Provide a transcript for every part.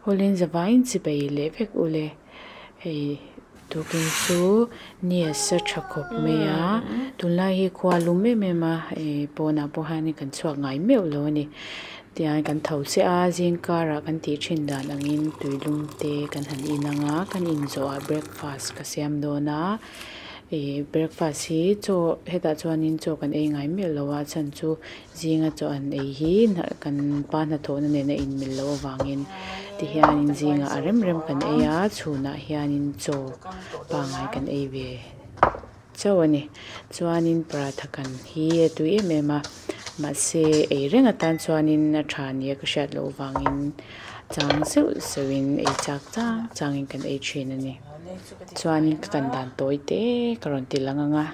Awlin zavaiin chibai leh vek ule hei tukin chu ni a sa tha khawp mai a tunlai hi khua a lum em em a ih pawnah pawh hianin kan chhuak ngai meuh lo a ni tihian kan tho chiah a zing karah kan tih thin dan angin tuilum te kan han in ang a kan in zawhah breakfast ka siam dawn a. Ih breakfast hi chaw hetah chuanin chaw kan ei ngai miah lo a chhan chu zinga chaw an ei hi kan pa hnathawhna nena inmil loh avangin tihianin zingah a rem rem kan ei a chhunah hianin chaw pangai kan ei ve chauh a ni chuanin paratha kan hi a tui em em a mahse ei reng atan chuanin a tha nia ka hriat loh avangin chang zeuh zeuhin ei chak chang changin kan ei thin a ni. Chuanin ka kan dan tawi te ka rawn ti lang ang a.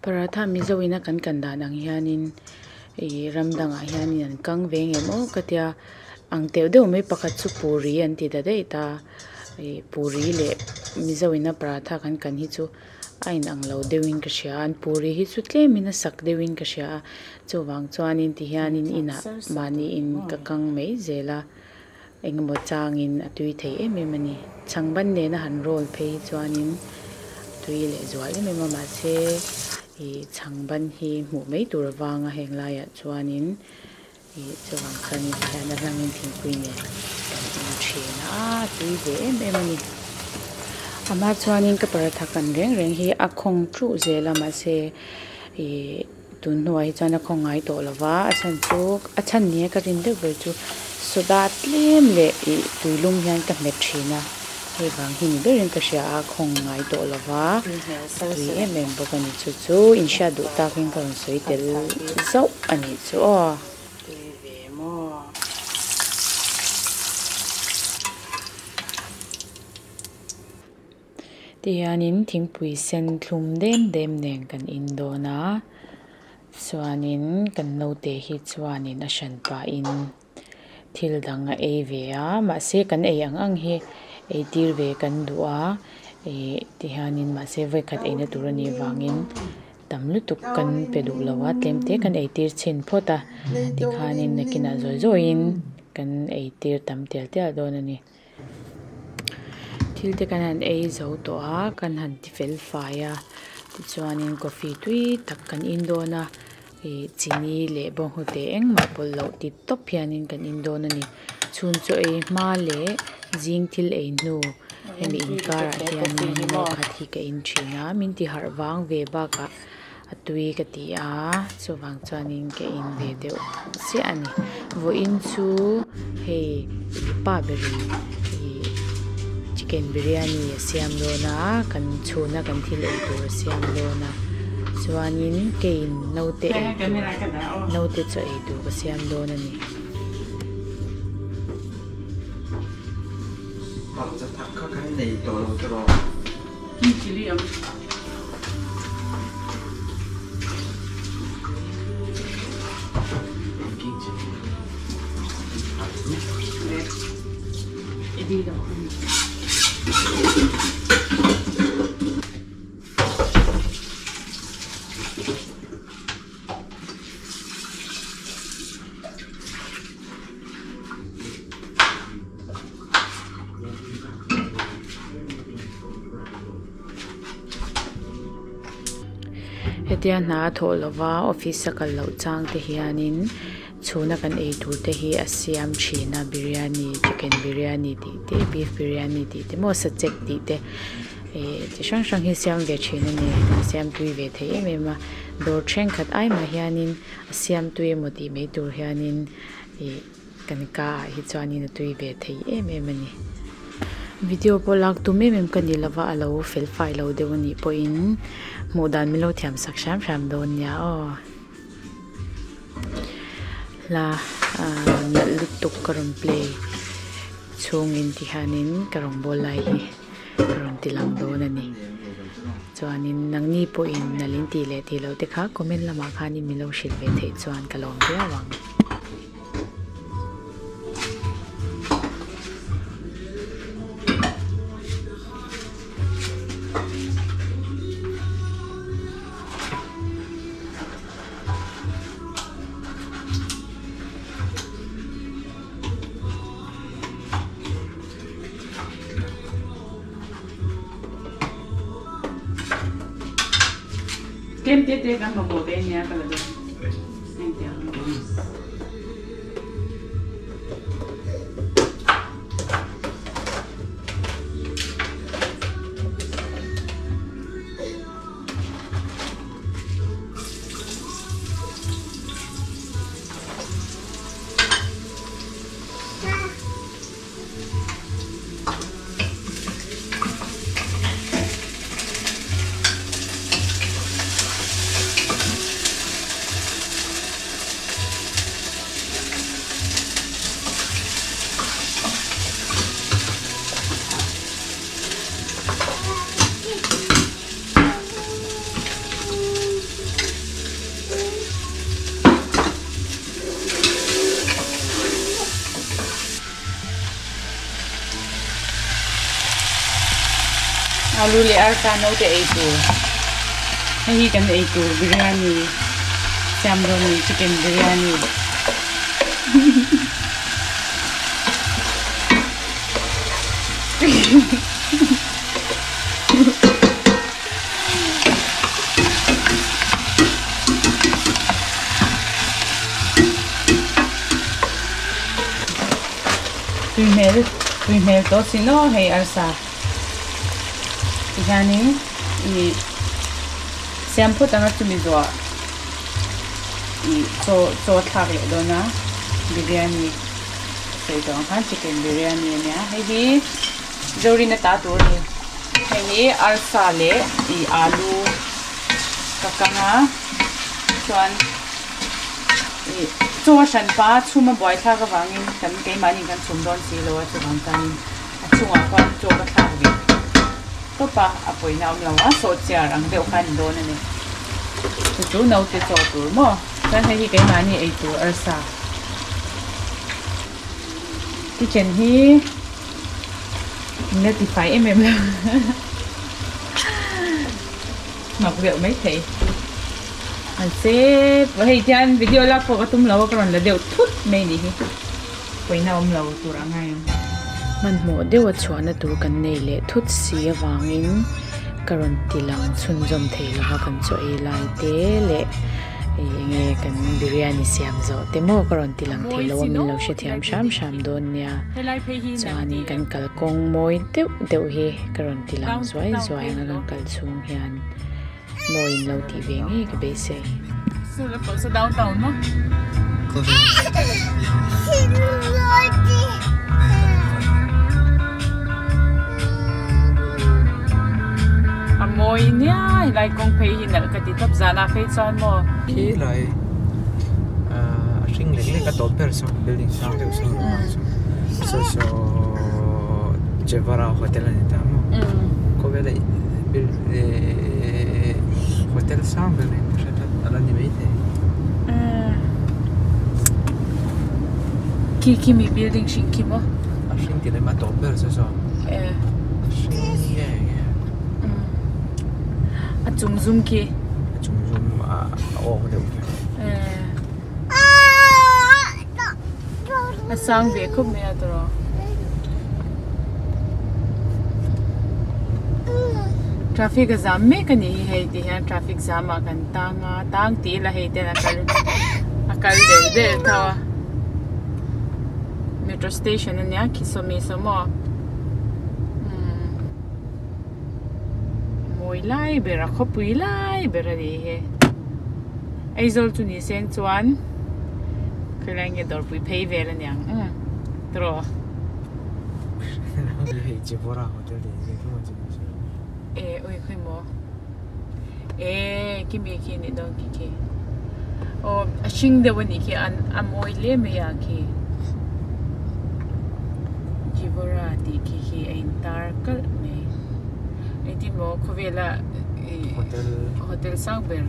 Paratha Mizo ina kan kan dan ang hianin ih ram dangah hianin an kang ve ngem aw ka tia ang teuh deuh mai pakhat chu puri an ti ta daih ta ih puri leh Mizo ina paratha kan kan hi chu a inang lo deuhin ka hria a an puri hi chu tlemin a sak deuhin ka hria a chuvang chuanin tihianin inah mahniin ka kang mai zel a. Engemaw changin a tui thei em em a ni. Chhangban nena han roll phei hi chuanin a tui leh zual em em a mahse ih chhangban hi hmuh mai tur avanga heng laiah chuanin ih chuvang chuanin tihian a hlangin thingpui nen kan in thin a a tui ve em em a ni. Amah chuanin ka paratha kan reng reng hi a khawng thuh zel a mahse ih. Tun hnuah hi chuan a khaw ngai tawh lo va, a chhan chu a chhan ni a ka rin deuh ber chu soda tlem leh ih tuilum hian ka hmet thin a, hei vang hi ni berin ka hria a khaw ngai tawh lo va, a tui em em bawk a ni chu chu inhriat duh takin ka rawn sawi tel zauh a nih chu aw. Tihianin thingpui sen thlum dem dem nen kan in dawn a chuanin kan naute hi chuanin a hran pahin thil dang a ei ve a mahse kan ei ang ang hi ei tir ve kan duh a ih tihianin mahse vawikhat eina tur a nih vangin tam lutuk kan pe duh lo a tlem te kan ei tir chhin phawt a tikhanin nakinah zawi zawiin kan ei tir tam tial tial dawn a ni. Thil te kan han ei zo tawh a kan han ti fel fai a tichuanin coffee tui tak kan in dawn a ih chini leh bawnghnute engmah pawlh loh tip tawp hianin kan in dawn a ni chhun chaw ei hma leh zing thil ei hnu hemi inkarah hianin khat hi ka in thin a min ti harh vang ve bakah. A tui ka ti a chuvang chuanin ka in ve deuh chiah a ni vawiin chu hei pa berin ih chicken biryani a siam dawn a kan chhuna kan thil ei tur a siam dawn a chuanin keiin naute ei tur naute chaw ei tur ka siam dawn a ni. Hetia hna a thawh lova office a kal loh chang te hianin chhuna kan ei tur te hi a siam thin a biryani chicken biryani tih te beef biryani tih te maw sachek tih te ih chi hrang hrang hi siam ve thin a ni a siam tui ve thei em em a dawr thenkhat ai mah hianin a siam tui emaw tih mai tur hianin ih. Kan ka ah hi chuanin a tui ve thei em em a ni. Video pawh lak tum em em ka ni lova a lo fel fai lo deuh a nih pawhin hmuh dan min lo thiam sak hram hram dawn nia aw. Hla ah nalh lutuk ka rawn play chhungin ti hianin ka rawn bawl lai hi ka rawn ti lang dawn a ni. Chuanin nangni pawhin nalh in tih leh tih loh te kha comment lamah khanin min lo hrilh ve theih chuan ka lawm viau ang. Tlem te te kan mamawh ve ania ka la dawn engtiang. Alu leh arsa naute ei tur hei hi kan ei tur biryani siam dawn a ni chicken biryani. Tui hmel tui hmel tawh si naw hei arsa tihianin ih siam phawt anga chumi zawh ih chaw chaw thlak leh dawn a biryani sawi tawh ang khan chicken biryani a nia hei hi Zorina ta tur a ni hei hi arsa leh ih alu ka kang a chuan ih chaw a hran pa chhum a buai thlak avangin kan keimahni kan chhum dawn si lo a chuvang chuanin a chungah khuan chaw ka thlak ve tawp a a pawina awm lo a sawhchiar ang deuh kha a ni dawn a ni chu chu naute chaw tur maw chuan hei hi keimahni ei tur arsa kitchen hi. Min la ti fai em em lo mak deuh mai thei mahse hei hian video lak pawh ka tum lo a ka rawn la deuh thut mai ni hi pawina awm lo tur a ngai ang. Hmanhmawh deuh a chhuahna tur kan nei leh thut si avangin ka rawn ti lang chhunzawm thei lova kan chaw ei lai te leh. Hei enge kan biryani siam zawh te maw ka rawn ti lang thei lo a min lo hrethiam hram hram dawn nia chuanin kan kalkawng mawi deuh deuh hi ka rawn ti lang zuai zuai anga kan kal chhung hian mawi in lo tih ve ngei ka beisei. A mawi nia helai kawng phei hi nalh ka ti tawp zan ah phei chuan maw. Khi lai a hring lek lek a tawp ber saw building sang deuh saw saw saw Jevara hotel a ni ta maw khawvela hotel sang ber in ka hre tlat a la ni maithei. Khi khi mi building hring khi maw? A hring ti lem a tawp ber chu saw. A hring nge nge. A chung zum khi. A chung zum a awk deuh khi. A sang ve khawp mai a tawrh. Traffic a zam mek a nih hi hei ti hian traffic zam ah kan tang a tang tih ila hei ten a kal a kal del del tho a metro station a nia khi sawmi saw maw umm mawi lai ber a khawpui lai ber a nih hi Aizawl chu ni seng chuan khawilai nge dawrpui phei vel a niang umm tawrh aw. E ui khawi maw e kimi khi nih dawn khi khi aw a hring deuh a nih khi a mawi hle mai a khi Jivora tih khi khi a in tar kalh mai engtin maw khawvela ih hotel sang ber.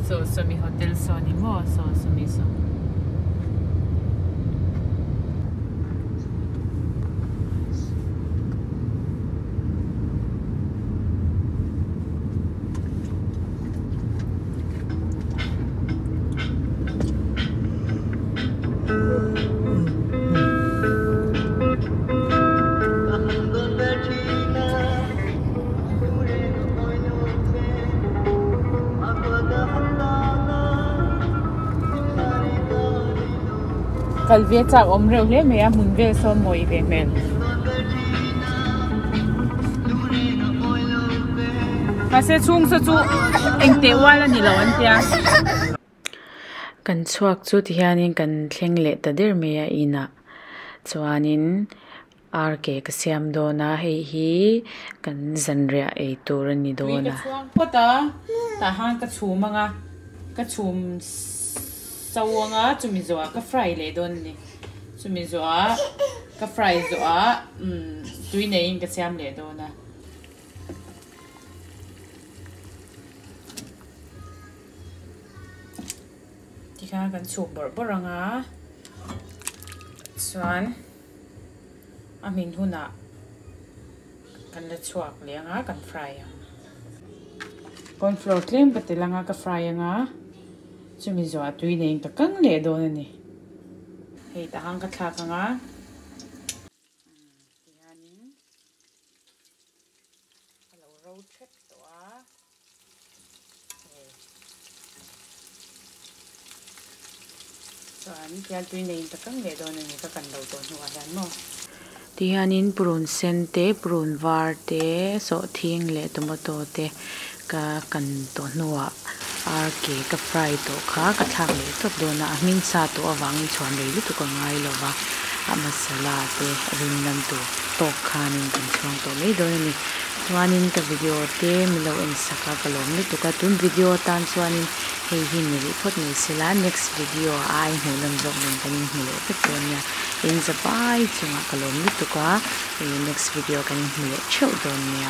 Saw sawmi hotel saw ni maw saw sawmi saw. Kal ve chak awm reuh hle mai a hmun vel sawn mawi ve hmel. Mahse chhung saw chu engteh ual a ni lo an tia. Kan chhuak chu tihianin kan thleng leh ta der mai a inah chuanin ar ke ka siam dawn a hei hi kan zanriah ei tur a ni dawn a. Tui ka chhuang phawt a tah khan ka chhum ang a ka chhum so ang a chumi zawhah ka fry leh dawn a ni chumi zawhah ka fry zawhah umm tui neiin ka siam leh dawn a. Tikhan kan chhuk bawrh bawrh ang a chuan a hmin hunah kan la chhuak leh ang a kan fry ang. Corn flour tlem ka tel ang a ka fry ang a chumi zawhah tui neiin ka kang leh dawn a ni. Hei tah khan ka thlak ang a. Tihianin a lo ro thep tawh a hei chuan tihian tui neiin ka kang leh dawn a ni ka kan lo tawh hnuah hian maw. Tihianin purun sen te purun var te sawhthing leh tomato te ka kan tawh hnuah ar ke ka fry tawh kha ka thlak leh tawp dawn a a hming sa tawh avangin chhuan rei lutuk a ngai lo va a masala te rin lam tur tawk khanin kan chhuang tawh mai dawn a ni chuanin ka video te min lo en sak a ka lawm lutuk a tun video atan chuanin hei hi ni rih phawt mai sela next video a ai hmuh nawm zawk nen kan inhmu leh vek dawn nia in za vai chungah ka lawm lutuk a next video kan inhmu leh theuh dawn nia.